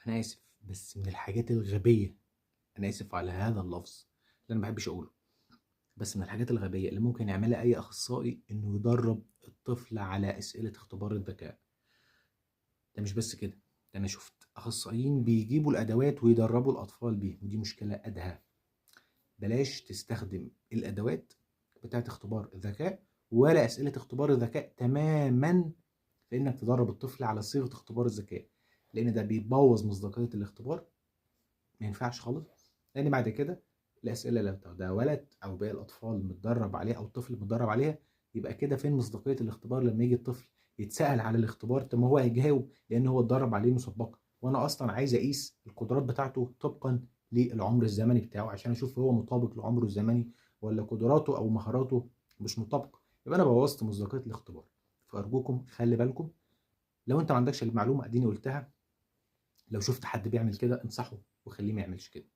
انا اسف، بس من الحاجات الغبية، انا اسف على هذا اللفظ اللي انا ما بحبش اقوله، بس من الحاجات الغبية اللي ممكن يعملها اي اخصائي انه يدرب الطفل على اسئلة اختبار الذكاء. ده مش بس كده، ده انا شفت اخصائيين بيجيبوا الادوات ويدربوا الاطفال بيها، ودي مشكلة ادهى. بلاش تستخدم الادوات بتاعت اختبار الذكاء ولا اسئلة اختبار الذكاء تماما في انك تدرب الطفل على صيغة اختبار الذكاء، لان ده بيبوظ مصداقية الاختبار، ما ينفعش خالص. لان بعد كده الاسئلة لو تداولت او باقي الاطفال متدرب عليها او الطفل متدرب عليها، يبقى كده فين مصداقية الاختبار لما يجي الطفل يتسال على الاختبار؟ طب ما هو هيجاوب لان هو اتدرب عليه مسبقا، وانا اصلا عايز اقيس القدرات بتاعته طبقا للعمر الزمني بتاعه عشان اشوف هو مطابق لعمره الزمني ولا قدراته او مهاراته مش مطابقه، يبقى انا بوظت مصداقية الاختبار. فارجوكم خلي بالكم، لو انت ما عندكش المعلومة اديني قلتها، لو شفت حد بيعمل كده انصحه وخليه ما يعملش كده.